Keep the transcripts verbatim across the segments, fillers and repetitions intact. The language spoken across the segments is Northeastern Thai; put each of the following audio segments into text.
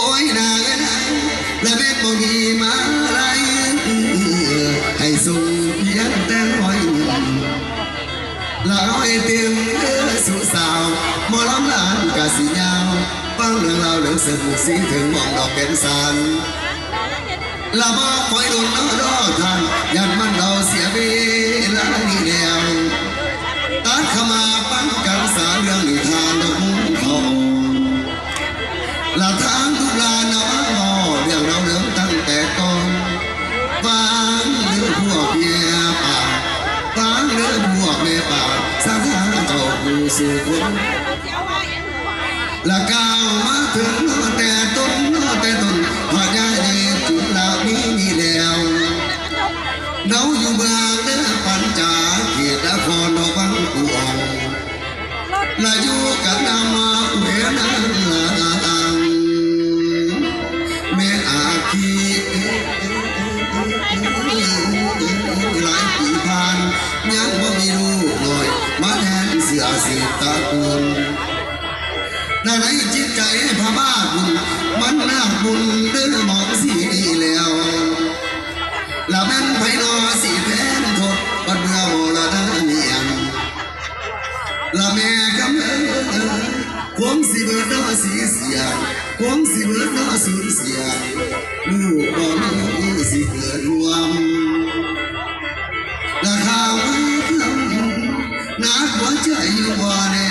โอ้ยนางเอ้ยนาง ละแม่นบ่มีมาลัย ให้ส่งเพียงแต่ร้อยหนึ่ง ละร้อยเต็มเด้อสู่สาว หมอลำหลานกะสิยาว ฟังเรื่องราวเรื่องเศร้าสีถึงหม่องดอกแก่นสาร ละบ่คอยโดนเนาะรอท่าน ย่านมันเราเสียเวลานี้แล้ว ตัดเข้ามาฟังกันสาเรื่องนิทานดอกมุ้งทอง ละทางทุกลานเอามาเว้าเรื่องเราเรื่องตั้งแต่ก่อน ฟังเรื่องพวกเมียป่า ฟังเรื่องพวกแม่ป่า สร้างทางเจ้าผู้สู่คน ละก้าวมาถึงนอแต่ต้นนอแต่ต้น พญาเดชจุลามีนี่แล้ว เราอยู่เมืองเด้อปัญจาเขตนครนวังกวง ละอยู่กันนำมาเวนันละอัง แม่อาคีหลายปีผ่าน ยังบ่มีลูกน้อย มาแทนเสื้อสืบตระกูล ดังนั้นจิตใจพระบาทบุญ มันนาคบุญเด้อหมองสีดีแล้ว ละแม่นไผนอสีแทนทดบัดเมื่อมรณะเนียน ละแม่กำเอิญคงสิเบิดนอสีเสีย คงสิเบิดนอสูญเสีย ลูกบ่มีสิเกิดรวม ละข่าวมาทำหนักหัวใจอยู่บ่แน่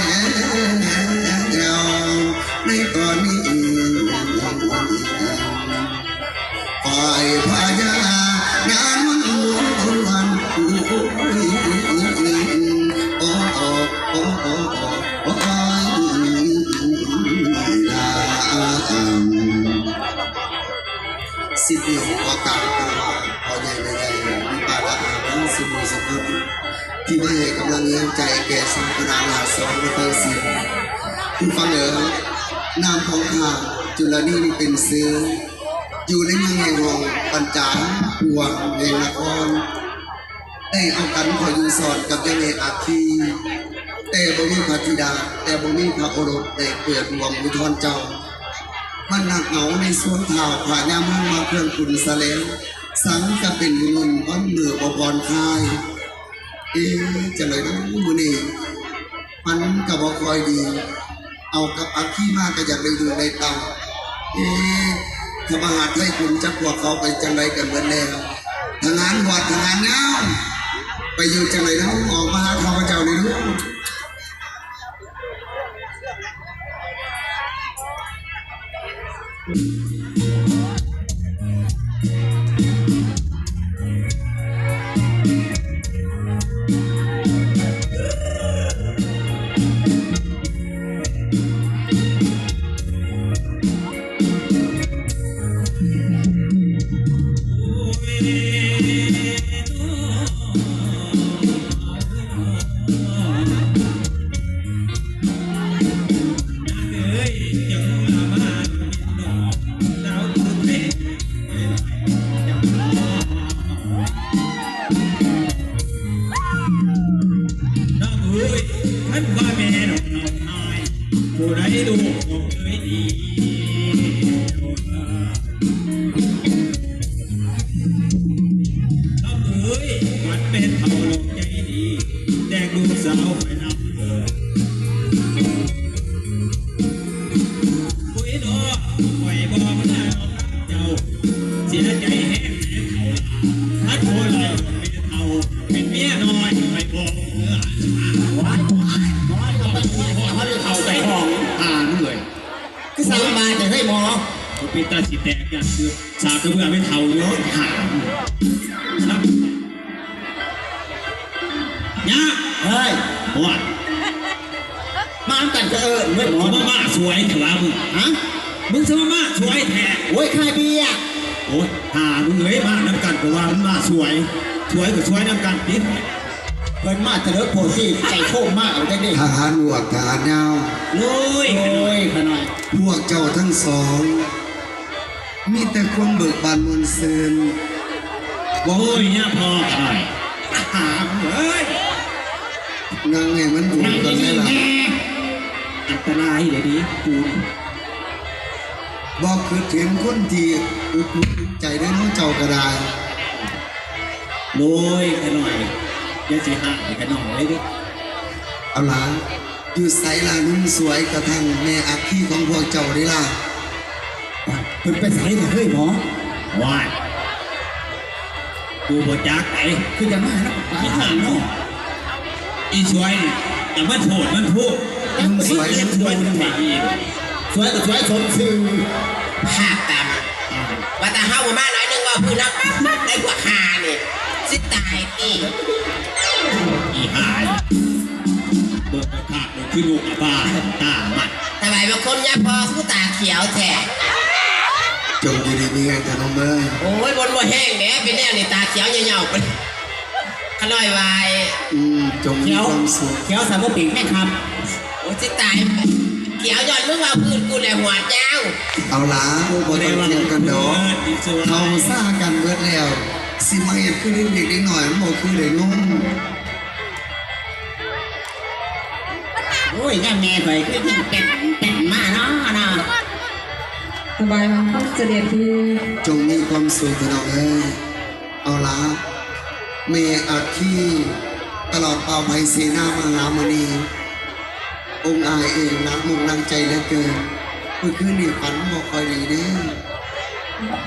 ในตอนนี้ ฝ่ายพญานางนวล โอ้ย โอ้ย โอ้ย โอ้ย ลา สิบปีของขอกราบขอใหญ่แม่ใหญ่มีปาฏิหาริย์ทั้งสิบหมู่สิบคนที่มาให้กำลังแรงใจแก่สาวคณะลาสองมาตั้งสิบผู้ฟังเอ๋ยนามของข้าจุลนีนี่เป็นซื้อ อยู่ในเมืองแห่งหองปัญจาปวงแห่งนคร ได้เอากันขออยู่สอนกับยายแม่อาคี แต่บ่มีพระธิดา แต่บ่มีพระโอรสได้เกิดรวมอุทธรเจ้า มันหนักเหงาในสวนเท้าพระยามังมาเครื่องคุณสะแลง สังกะเป็นบุญวันเมื่อบ่ผ่อนคลาย เอ๊ะ จังได๋เนาะมื้อนี้ มันก็บ่ค่อยดี เอากับอาคีมาก็อยากได้ดูได้เต้า เอ๊ะ ถ้ามหาไทยคุณจักพวกเขาไปจังได๋กันเบิดแล้ว ทางงานวัดทางงานงาม ไปอยู่จังได๋เนาะ ออกมาหาข้าพเจ้าหน่อยดู น้องเอ้ย คันว่าแม่น้องน้องหาย ผู้ใดลูกน้องเอ้ยดี น้องเอ้ย มันเป็นเฒ่าน้องใจดี แต่ลูกสาวไปนำเด้อ โอ้ยน้อง ข่อยบอกเมื่อน้องเจ้า เสียใจแฮงแม่เฒ่าหลาย ถ้าโทรไล่แม่เฒ่า เป็นเมียน้อยไปบอกเมื่อ ว้าย น้อยก็ไปเมียน้อย เขาจะเฒ่าไปห้อง อ่า เหนื่อย คือสร้างมาแต่ให้หมอ กูเป็นตาสิแตกอย่างคือ สากกระเบือไม่เฒ่าเนาะ หา ครับ ยะ เฮ้ย ว่า มากันก็เอิ้นเว้ยหมอ มึงมาสวยเถอะวะมึง ฮะ มึงจะมามาสวยแท้ โอ้ย ขายเบียร์ โอ้ย หามึงเอ้ย มานำกันก็ว่ามันมาสวย สวยก็สวยนำกันติ เพิ่นมาเถลิงโพธิ์ศรี ใส่โค้งมาเอาจังได๋ ทหารหมวก ทหารยาว โอ้ย โอ้ย ขะน้อย พวกเจ้าทั้งสอง มีแต่ความเบิกบานม่วนซื่น โอ้ย เนี่ยพอขะน้อย หามึงเอ้ย นั่งให้มันอยู่ นั่ง ก่อนได้ล่ะ ดีๆ แน่ อันตรายเดี๋ยวนี้ กู บ่คิดเห็นคนที่อุกอกอุกใจได้เนาะเจ้าก็ได้ โอ้ยขะน้อย อย่าสิห้ามขะน้อยเลยเด้อ เอาล่ะ อยู่ไสล่ะหนุ่มสวยกระทั่งแม่อัคคีของพวกเจ้าเด้ล่ะ เพิ่นไปไสล่ะเฮ้ยหมอ ว้าย กูบ่จักไอ้ คือจะมาเนาะ มาหาเนาะ อีสวยนี่ แต่มันโทษมันพูด มึงสวย มึงสวย มึงแท้อีก สวยก็สวยสมซื่อ ภาคกรรม อ่า ว่าแต่เฮาบ่มาหน่อยนึง ว่าพื้นนักนักได้กว่าหานี่ สิตายติ อีหา เบิ่งกระทาก คือลูกกระบ้า ตามัน ถวายบังคมยาพอ คือตาเขียวแท้ จงอยู่ดีมีแรงเถอะน้องเอ้ย โอ้ย บนบ่แห้งแหม เป็นแนวนี่ ตาเขียวเหี่ยวๆ เป็นขะน้อยวาย อืม จงมีความสุข เขียวสามปีกแม่ครับ โอ้ย สิตาย เขียวย้อนมึงว่าพื้นกูแหละหัวเจ้า เอาล่ะ บ่ต้องเถียงกันดอก เขาซ่ากันเบิดแล้ว สิมาเฮ็ดคือเด็กๆน้อยๆ มันบ่คือได้นม โอ้ย ย่าแม่ข่อยคือยิ่งเป็นเป็นมาเนาะเนาะ ถวายบังคมเสด็จพี่ จงมีความสุขเถอะน้องเอ้ย เอาละ แม่อัคคี ตลอดเผ่าไพเสนามหามุนี องค์อายเองหนักอกหนักใจเหลือเกิน เมื่อคืนนี้ฝันบ่ค่อยดีเด้อ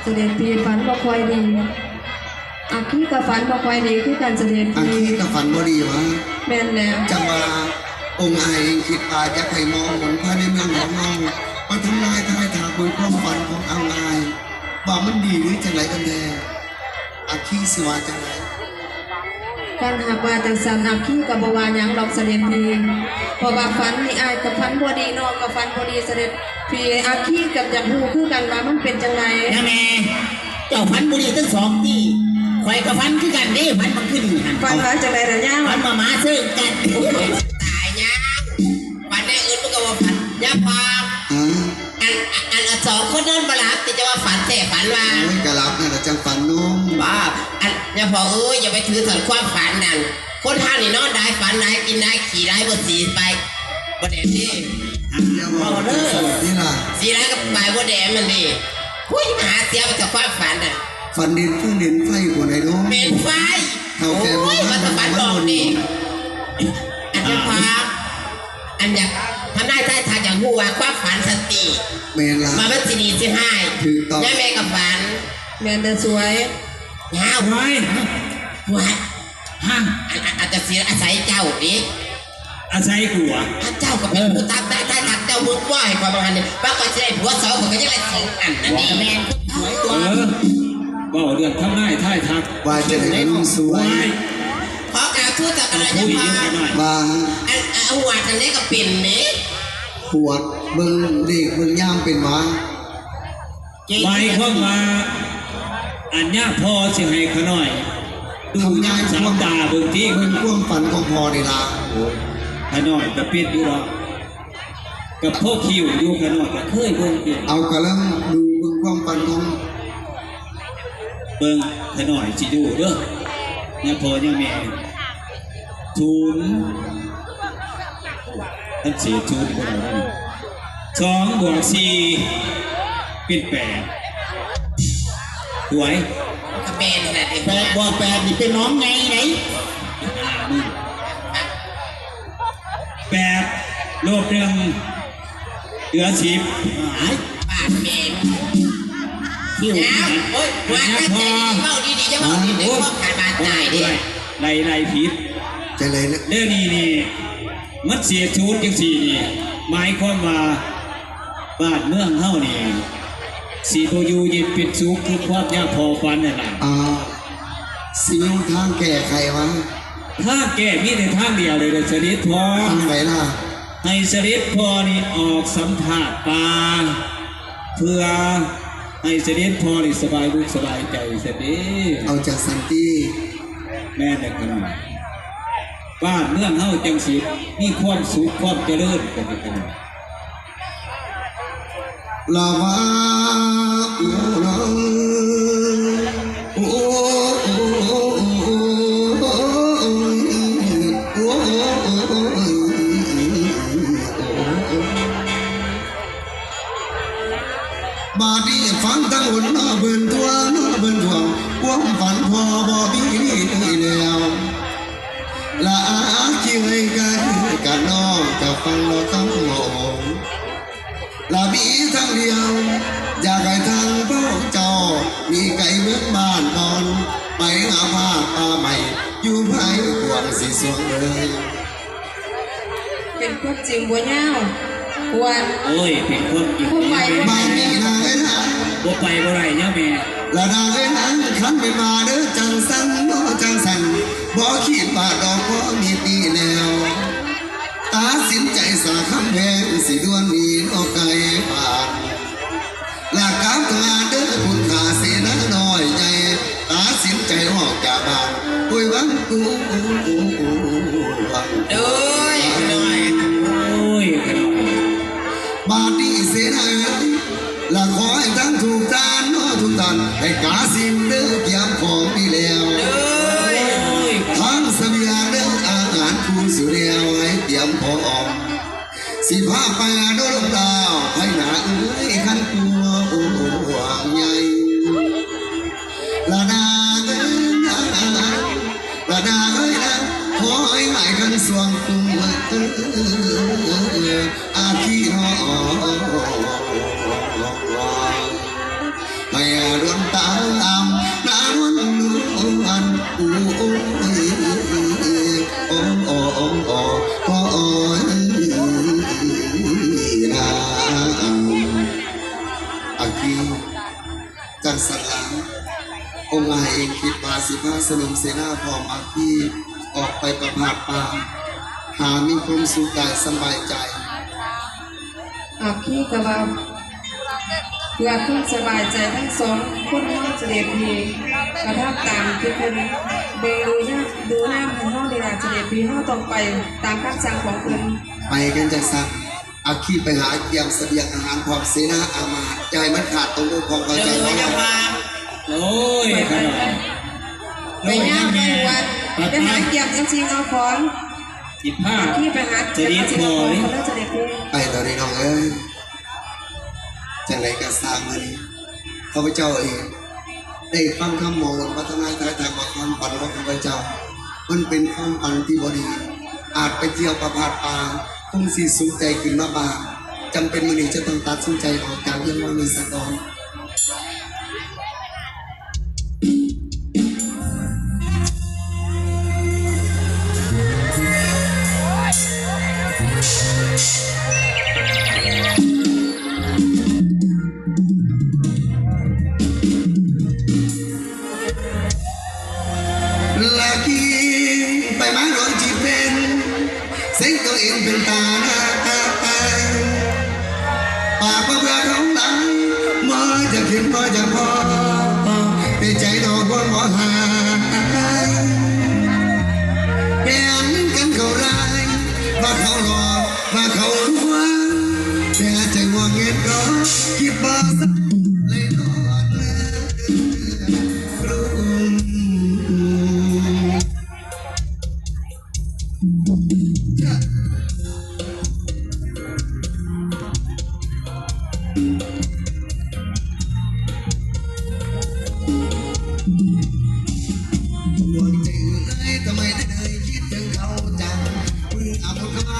เสด็จพี่ฝันบ่ค่อยดี อัคคีก็ฝันบ่ค่อยดีคือกันเสด็จพี่ อัคคีก็ฝันบ่ดีหวา แม่นแล้ว จั่งว่าองค์อายเองคิดว่าอยากให้หมอหมุนภายในเมืองของเฮามาทำนายทายทักเบิ่งความฝันขององค์อาย ว่ามันดีหรือจั่งใดกันแท้ อัคคีสิว่าจั่งใด คันหากว่าจั่งซั้นอัคคีก็บ่ว่าหยังดอกเสด็จพี่ เพราะว่าฝันนี่อ้ายก็ฝันบ่ดี น้องก็ฝันบ่ดีเสด็จพี่ อัคคีก็อยากฮู้คือกันว่ามันเป็นจั่งใด ย่าแม่ เจ้าฝันบ่ดีทั้งสองตี้ ข่อยก็ฝันคือกันเด้ ฝันเมื่อคืนนี่หั่น ฝันว่าจั่งใดล่ะย่า ฝันว่าหมาเซิงกัด ตายย่า ฝันแนวอื่นมันก็บ่ฝัน ย่าพอ ฮะ อัน อัน อันสองคนนอนบ่หลับ ติจะว่าฝันแท้ฝันว่า โอ้ย ก็หลับนั่นล่ะจั่งฝันนม บ่ อัน ย่าพอเอ้ย อย่าไปถือสอนความฝันนั่น คนเฮานี่นอนได้ ฝันได้ กินได้ ขี้ได้ บ่สีไป บ่แดงนี่ อย่าบอกจั่งซั่นนี่ล่ะ สีได้ก็ไปบ่แดงมันนี่ หุ้ย หาเสียมาจากความฝันน่ะ ฝันเด่นเพิ่งเด่นไฟกว่าไหนเนาะ เป็นไฟ เฒ่าแก่ โอ้ย มา มาตะฝันบอกนี่ อันเจ้าพา อันอยากทำนายทายทักอยากฮู้ว่าความฝันสติ แม่นล่ะ มามันสิดีสิฮ้าย ถูกต้อง ย่าแม่ก็ฝัน แม่นแต่สวย ยาว ไว้ หัว ฮะ อัน อัน อาจจะเสียอาศัยเจ้าดิ อาศัยกูอะ ถ้าเจ้าก็เป็นผู้ตัดได้ ถ้าทักเจ้ามึงว่าให้ความหันเนี่ย ว่าก็จะได้ผัวสอง ก็ยังได้สองอันนั่นเอง แม่น เออ เว้าเรื่องทำนายทายทัก ว่าจะได้เงินสวย ว้าย ขอกราบทูลต่อกันเลย คุยเยอะไปหน่อย เจ้าค่ะ ว่า อัน อันหวัดอันนี้ก็เป็นนี่ หวัดเบิ่งเลขเบิ่งยามเป็นหวา หมายความว่า อันเนี้ยพ่อสิให้ขะน้อย ดู ทำนาย สามตาเบิ่งที่ เบิ่งความฝันของพ่อนี่ล่ะ โอ้ย ขะน้อยก็เป็นอยู่ดอก กับพ่อคิวอยู่ขะน้อยก็เคยเบิ่งอยู่ เอากะลังดูเบิ่งความฝันของ เบิ่งขะน้อยสิดูเด้อ เนี่ยพ่อเนี่ยแม่ ศูนย์ มันเสียศูนย์บ่ได้แล้วนี่ สองบวกสี่ เป็นแปด หวย ก็แปดนั่นแหละ แปดบวกแปดนี่เป็นน้องไงไหน แปด ลบหนึ่ง เหลือสิบ หาย ปากแม่ง คิว นะ โอ๊ย ว่าแต่ใจดี เว้าดีๆ จะเว้าดีๆ เว้าขาดบาดตายดิ ไล่ ไล่ผิด จะไล่นะ เรื่องนี้นี่ มันเสียศูนย์จังสี่นี่ หมายความว่า บ้านเมืองเฮานี่ สิบ่อยู่เย็นเป็นสุขคือความยากพอฝันนั่นล่ะ อ่า สิมีทางแก้ไขวะ ทางแก้มีแต่ทางเดียวเลยเด้อเสด็จพ่อ ทางไหนล่ะ ให้เสด็จพ่อนี่ออกสำทาดป่า เพื่อให้เสด็จพ่อนี่สบายอกสบายใจเสด็จ เอาจากสันติ แม่นแล้วขะน้อย บ้านเมืองเฮาจังสิมีความสุขความเจริญกันขะน้อย ลาวา โอ้ โอ้ โอ้ ฟังทั้งหนเนาะเบิ่นทั่วเนาะเบิ่นทั่ว ความฝันพ่อบ่มีแล้ว ละอาคิดให้กันกันน้องจะฟังเราคำหอม ละมีทางเดียว อยากให้ทางพวกเจ้า มีไก่เมืองบ้านนอน ไปหาผ้าป่าใหม่ อยู่ภายกวางสีสวงเลย เป็นความจริงบ่ยาว ควร โอ้ย เป็นความจริง ผู้ใหม่ บ่ บ่ แม่นนี่นะเอ้ยนะ บ่ไปบ่ได้เนี่ยแม่ ละนางเอ้ยนะ คันเป็นมาเด้อจังสันบ่จังสัน บ่คิดว่าดอกบ่มีปีแล้ว ตัดสินใจสาคำแพง สิด่วนหนีออกไกลบ้าน ลากลับทหารเด้อคุณข้าเสนาน้อยใหญ่ ตัดสินใจออกจากบ้าน โอ้ยวังกู โอ้ยขน้อย โอ้ยขน้อย บาดนี้เสนาเอ้ย ละขอให้ทั้งทุกท่านเนาะทุกท่าน ให้กาสินเด้อเตรียมของดีแล้ว โอ้ย ทั้งเสบียงเด้ออาหารคู่สุแนวให้เตรียมพร้อม สิพาไปหาดวงดาว ไปหนาเอ้ย คันกลัวห่วงใย ละนาเอ้ยนะ ละนาเอ้ยนะ ขอให้หายคันสวงตัว อาคีหอ ให้ดวนตามนางนวลนวล โอ้ย โอ้ย โอ้ย โอ้ย โอ้ย นะ อาคี จังสันหลัง องค์อ้ายเองคิดว่าสิพาสนมเสนาพร้อมอาคี ออกไปประพาสป่า หามีความสุขกายสำบายใจ อาคีก็ว่า เพื่อความสบายใจทั้งสองคนเฮาเสด็จพี่ ประทับตามที่เพิ่นเบิ่งดูยามดูนามให้เฮานี่ล่ะเสด็จพี่ เฮาต้องไปตามคำสั่งของเพิ่น ไปกันจังซั่น อาคีไปหาเตรียมเสบียงอาหารพร้อมเสนาอามาตย์ อย่าให้มันขาดตกบกพร่อง เข้าใจบ่ เจ้าค่ะ โอ้ย ไป ขนาด ไปย่างไปวัด ไป ไปหาเตรียมสิ่งสิ่งเอาของ สิบห้า ที่ไปหาเตรียมสิ่งเอาของ เสด็จพ่อ เด้อเสด็จพี่ ไปตอนนี้น้องเอ้ย จังใดก็ซ่างมื้อนี้ ข้าพเจ้าเอง ได้ฟังคำหมอหลวงพัฒนาท้ายทางว่าความฝันของข้าพเจ้า มันเป็นความฝันที่บ่ดี อาจไปเที่ยวประพาสป่า คงสิสุขใจขึ้นมาบ้าง จำเป็นมื้อนี้จะต้องตัดสินใจออกจากเรือนหลังนี้ซะก่อน ละกินไปมาโดนจีเป็น เส้นตัวเองเป็นตาหน้าตาตาย ปากบ่เบื่อของหลายบ่อยากเห็นบ่อยากพอ แต่ใจดอกบ่บ่หายแบ่งกันเขาร้าย ว่าเขาหลอก ว่าเขาลวง แต่ใจห่วงเงินก็คิดบ่สักเลยนอนเมื่อคืน ดวงใจอยู่ไหนทำไมได้คิดถึงเขาจัง มือเอามือเข้ามา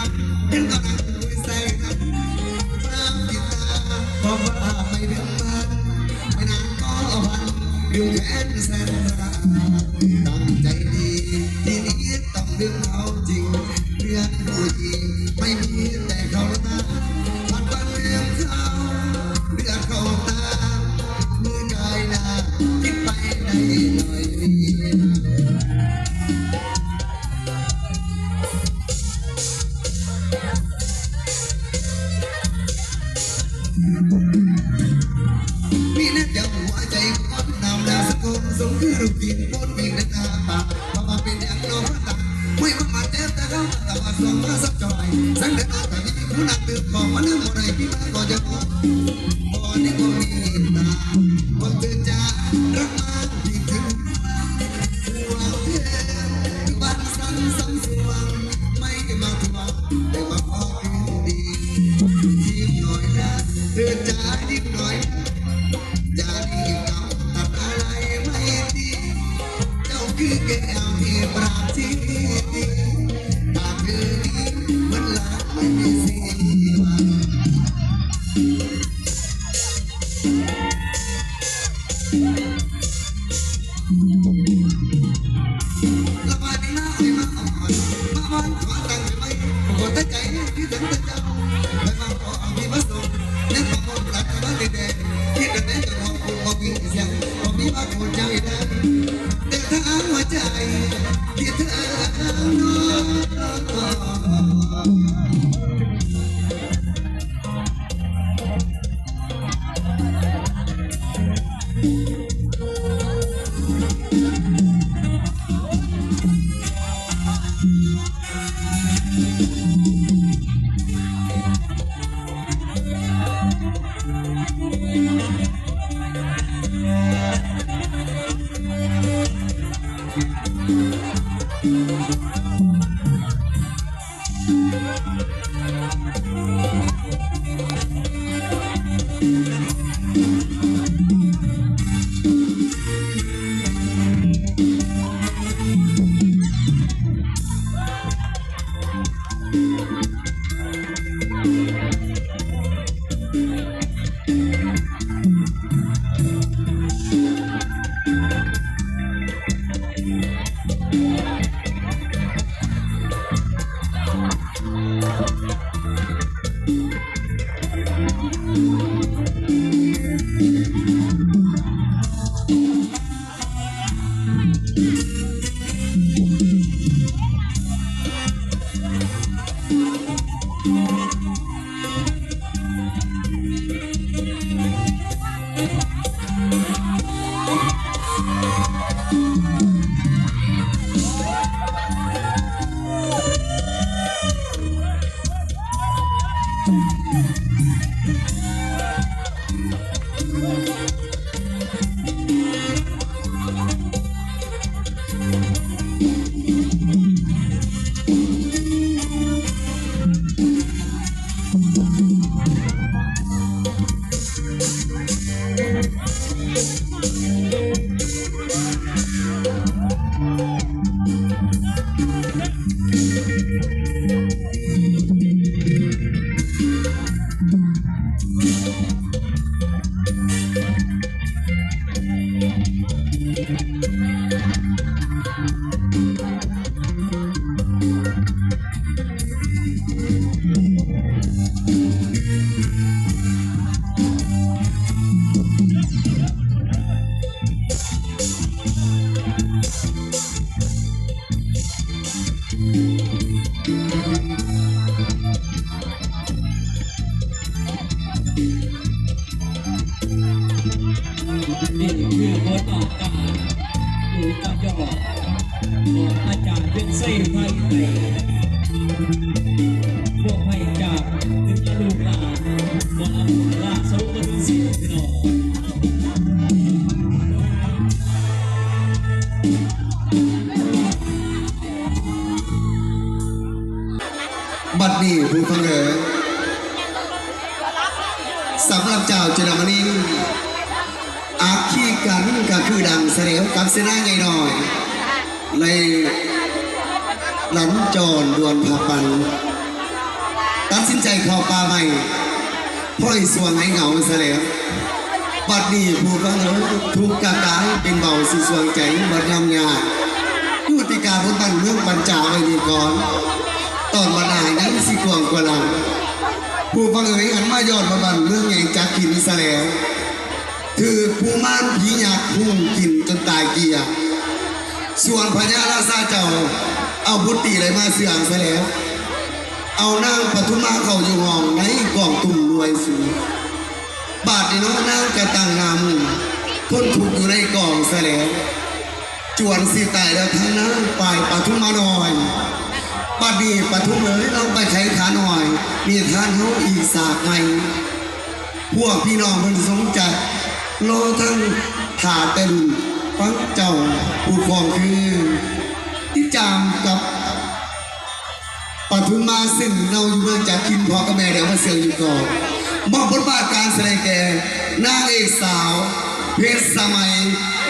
เห็นก็นั่งคุยใส่กัน ความคิดตาบอกว่าไม่เรื่องมัน ไม่นานก็พัน อยู่แขนแสนรัก ตั้งใจดี ทีนี้ต้องลืมเขาจริง เรื่องผู้หญิงไม่มีแต่เขาเท่านั้น ผัดวันลืมเขา เลือดเข้าตา มือกายหน้า คิดไปได้หน่อย มีแนบยังหัวใจคนนำแล้วสักคนสมคือรูปกินปนวิ่งในตาปากเพราะว่าเป็นอย่างน้องตาไม่ว่ามาแทบแต่เขาแต่ว่าสองมาสักจอยสังเดินออกแต่มีผู้นักดื่มบอกมาเรื่องอะไรที่มาก็จะบอกบอกนี่คงมีตาบอกเธอจะรักมากที่ถึง เธอจ๋ายิ้มหน่อยนะ นี่คือบทออกกาอยู่กับยอดของอาจารย์เพ็ญไส้ไพไตรพวกไพจากถึงลูกหลานหมอลำราชวงศ์มนุษย์ศิลป์พี่น้อง บัดนี้ผู้ฟังเอ๋ย สำหรับเจ้าเจดามนิน อัคคีกันก็คือดังเสลวกับเสนาใหญ่น้อย เลยหลันจรดวนพาปัน ตัดสินใจเข้าป่าไม้ พ่อยสวงให้เหงาเสลว บัดนี้ผู้ฟังเอ๋ย ทุกข์กะกลายเป็นเบาสิสวงใจบัดยามยาก อยู่ที่กาบนบ้านเมืองปัญจาไว้นี่ก่อน ตอนบัดหน้ายังสิกว้างกว่าหลัง ผู้ฟังเอ๋ย หันมายอดมาบ้านเมืองใหญ่จักขินเสลว ถืกผู้มารผียักษ์หุงกินจนตายเกลี้ยง ส่วนพญาราชาเจ้าเอาบุตรีไหลมาเสื่องเสลว เอานางปทุมมาเข้าอยู่ห้องในกองตุ้มรวยสูง บาดนี้เนาะนางกะตั้งหน้ามุงทนทุกข์อยู่ในกองเสลว จวนสิตายแล้วทั้งนางฝ่ายปทุมมาน้อย บัดนี้ปทุมเอ๋ย ลองไปไขขาน้อย มีทานเฮาอีกสากไง พวกพี่น้องเพิ่นสงใจ รอทั้งถ่าแต่รุ่นฟังเจ้าผู้ครองคือ ที่จามกับปทุมมาซึ่งเนาอยู่เมืองจักขินพ่อกับแม่เดี๋ยวมาเสื่องอยู่ก่อน มอบบทบาทการแสดงแก่นางเอกสาว เพชรสมัย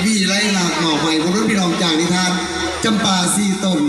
วีไลหลากหมอกใหม่ บนรถพี่น้องจากนิทานจำปาสี่ตน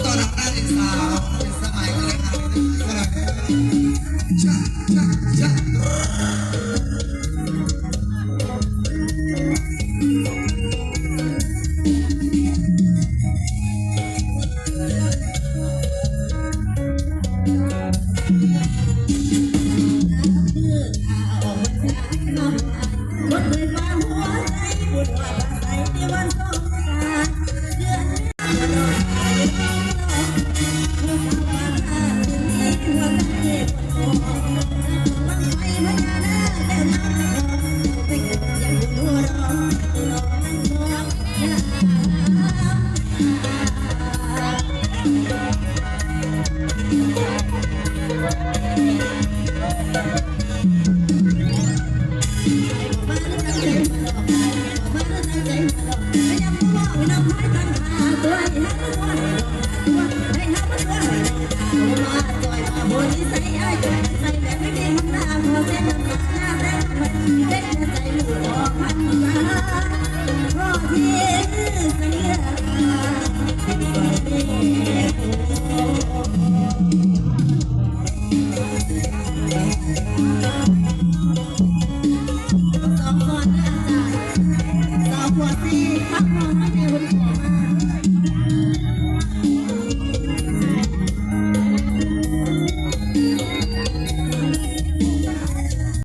ต้อนรับนางเอกสาวเป็นสมัยกันเลยครับ จ้าจ้าจ้า พ่อที่